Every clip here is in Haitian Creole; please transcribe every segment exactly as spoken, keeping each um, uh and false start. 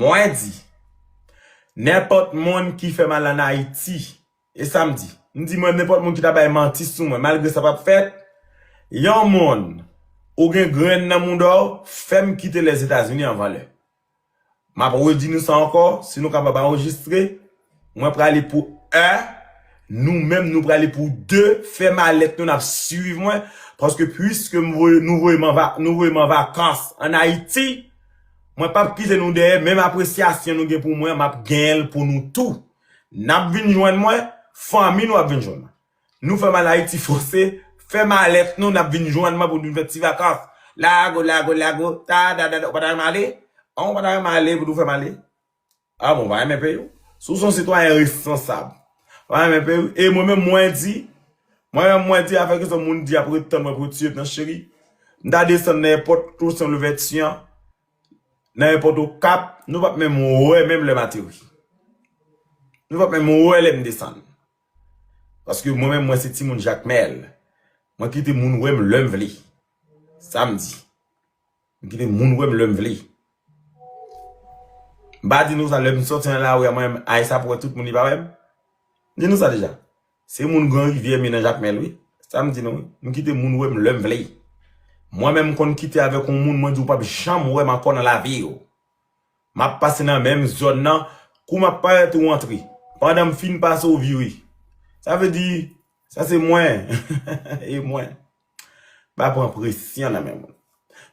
Mwen di, nenpòt moun ki fè mal ann Ayiti, e sa m di, m di mwen nenpòt moun ki ta bay manti sou mwen, malgre sa p ap fèt, yon moun, ou gen grenn nan mouda w, fè m kite Lèzetazini anvan lè. M ap redi nou sa ankò, si nou kapab anrejistre, mwen prale pou un, nou menm nou prale pou deux, fè malèt nou n ap swiv mwen, paske pwiske m voye, nou voye m an va-, nou voye m an vakans ann Ayiti, mwen p ap kite nou dèyè, menm apresyasyon nou gen pou mwen, m ap genyen l pou nou tou. N ap vin jwenn mwen, fanmi nou ap vin jwenn mwen. Nou fè mal Ayiti fòse, fè malèt nou, n ap vin jwenn mwen pou nou vin fè ti vakans. Lago, lago, lago, ta, ta, ta, ta, ou pa ta renmen ale? An, ou pa ta renmen ale pou nou fè m ale? A bon, ou pa renmen peyi w? Si w se yon sitwayen responsab, ou pa renmen peyi w? E mwen menm, mwen di, mwen menm, mwen di, afè ke se moun di ap ret tann mwen pou yo tiye m nan cheri. M ta desann nan èpòt Toussaint Louverture an, nan èpòt Okap, nou p ap menm wè menm lè m ateri. Nou p ap menm wè lè m desann. Paske mwen menm, mwen se timoun Jakmèl. Mwen kite moun wè m lè m vle. Sa m di. M kite moun wè m lè m vle. M pa di nou sa, lè m sòti nan lari a, mwen menm, ay sa pou wè tout moun, li pa wè m. M di nou sa deja. Se moun Gran Rivyè m ye nan Jakmèl, wi. Sa m di nou, wi. M kite moun wè m lè m vle. Mwen menm, m konn kite avèk yon moun, mwen di, ou p ap janm wè m ankò nan lavi w. M ap pase nan menm zòn nan, kou m ap parèt ou antre. Pandan m fin pase ou vire. Sa vle di, sa se mwen. E mwen. Pa pran presyon nan men moun.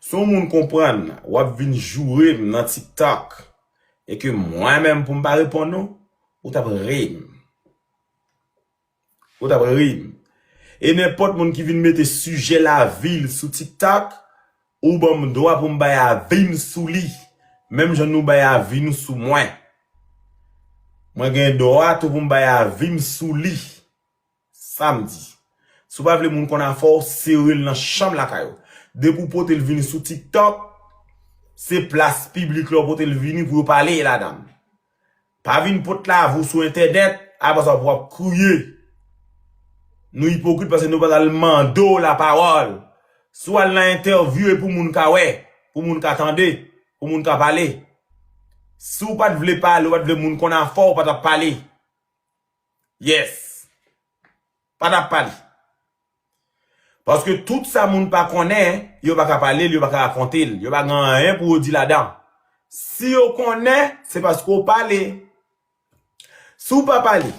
Si yon moun konprann, w ap vin joure m nan TikTok, e ke mwen menm pou m pa reponn ou, ou t ap ri m. Ou t ap ri m. E nenpòt moun ki vin mete sijè lavi l sou TikTok, ou ban m dwa pou m bay avi m sou li. Menm jan nou bay avi nou sou mwen. Mwen gen dwa tou pou m bay avi m sou li. Sa m di. Si w pa vle moun konn afè w, sere l nan chanm lakay ou. Depi w pote l vini sou TikTok, se plas piblik la w pote l vini pou yo pale ladan l. Pa vin pot lavi w sou entènèt, apre sa w ap kriye. Nou ipokrit paske nou pa t al mande w lapawòl. Si w al nan entèvyou, e pou moun ka wè, pou moun ka tande, pou moun ka pale. Si w pa t vle pale, w pa t vle moun konn afè w, w pa t ap pale. Yes. Pa t ap pale. Paske tout sa moun pa konnen, yo pa ka pale l, yo pa ka rakonte l, yo pa gen anyen pou yo di ladan. Si yo konnen, se paske w pale. Si w pa pale,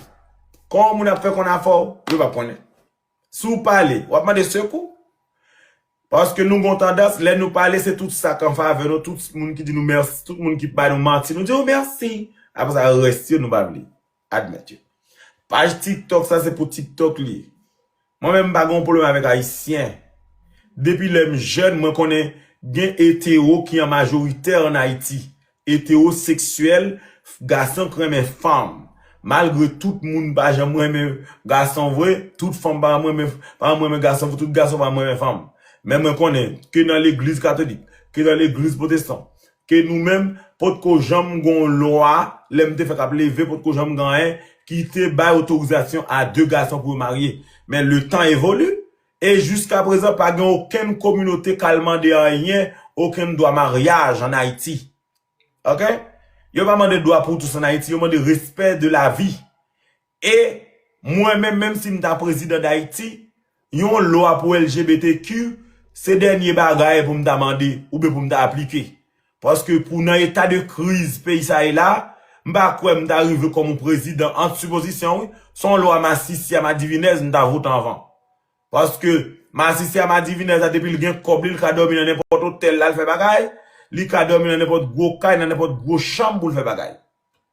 kòman moun ap fè konn afè w? Yo p ap konnen. Si w pale, w ap mande sekou. Paske nou gon tandans, lè nou pale, se tout sa k an favè nou, tout moun ki di nou mèsi, tout moun ki bay nou manti, nou di yo mèsi. Apre sa, rès yo, nou pa vle admèt yo. Paj TikTok sa, se pou TikTok li ye. Mwen menm, m pa gen yon pwoblèm avèk Ayisyen. Depi lè m jèn, mwen konnen gen etero ki an majoritè ann Ayiti. Etewoseksyèl, gason k renmen fanm. Malgre tout moun pa janm renmen gason vre, tout fanm pa janm renmen, pa janm renmen gason vre, tout gason pa janm renmen fanm. Men mwen konnen, ke nan legliz katolik, ke nan legliz pwotestan, ke nou menm, potko janm gon lwa, lè m te fèk ap leve, potko janm gen anyen ki te bay otorizasyon a de gason pou yo marye. Men le tan evoli, e jiska prezan, pa gen okenn kominote k al mande anyen, okenn dwa maryaj ann Ayiti. Ok? Yo pa mande dwa pou tous ann Ayiti, yo mande respè de la vi. E mwen menm, menm si m ta prezidan Dayiti, yon lwa pou L G B T Q, se dènye bagay pou m ta mande, oubyen pou m ta aplike. Paske pou nan eta de kriz peyi sa ye la, m pa kwè m ta rive kòm yon prezidan, an sipozisyon, wi, se yon lwa masisi a madivinèz m ta vote anvan. Paske masisi a madivinèz la, depi l gen kòb li, l ka dòmi nan nenpòt otèl la, l fè bagay, li ka dòmi nan nenpòt gwo kay, nan nenpòt gwo chanm pou l fè bagay.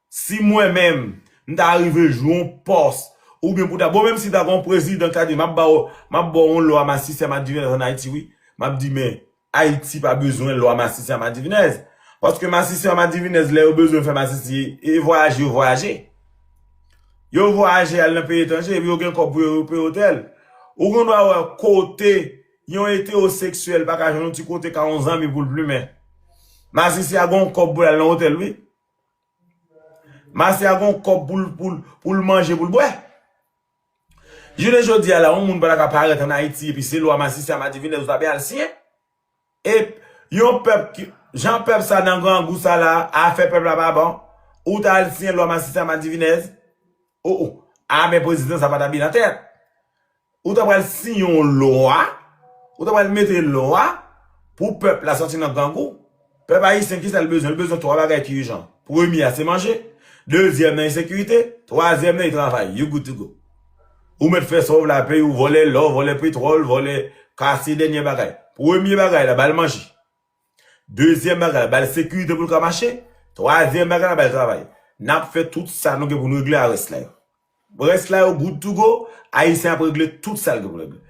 Si mwen menm, m ta rive jwe yon pòs, oubyen pou ta, bon, menm si ta gen yon prezidan ki ta di, m ap ba w, m ap ba w yon lwa masisi a madivinèz ann Ayiti, wi, m ap di, men, Ayiti pa bezwen lwa masisi a madivinèz. Paske masisi a madivinèz, lè yo bezwen fè masisi e vwayaje, yo vwayaje. Yo vwayaje al nan peyi etranje, epi yo gen kòb pou yo peye otèl. Ou gen dwa wè kote yon etewoseksyèl pa ka jwenn yon ti kote ka yon zanmi pou l plimen. Masisi a gen yon kòb pou l al nan otèl, wi. Masisi a gen yon kòb pou l, pou l, pou l manje, pou l bwè. Jounen jodi a la, yon moun pa ta ka parèt ann Ayiti epi se lwa masisi a madivinèz ou ta byen al siyen. E yon pèp ki, Jan pèp sa nan grangou sa la, afè pèp la pa bon. Ou ta al siyen lwa masisi a Madivinèz. O, o. A, men prezidan sa pa ta byen nan tèt. Ou ta pral siyen yon lwa, ou ta pral mete lwa pou pèp la sòti nan grangou. Pèp ayisyen, kisa l bezwen? L bezwen twa bagay ki ijan. Premye a, se manje. Dezyèm nan, e sekirite. Twazyèm nan, e travay. You good to go. Ou mèt fè sa w vle a peyi w, vòlè lò, vòlè petwòl, vòlè kase dènye bagay. Premye bagay la, ba l manje. Dezyèm bagay la, ba l sekirite pou l ka mache. Twazyèm bagay la, ba l travay. N ap fè tout sa nou gen pou nou regle a rès la yo. Rès la yo good to go, Ayisyen ap regle tout sa l gen pou l regle.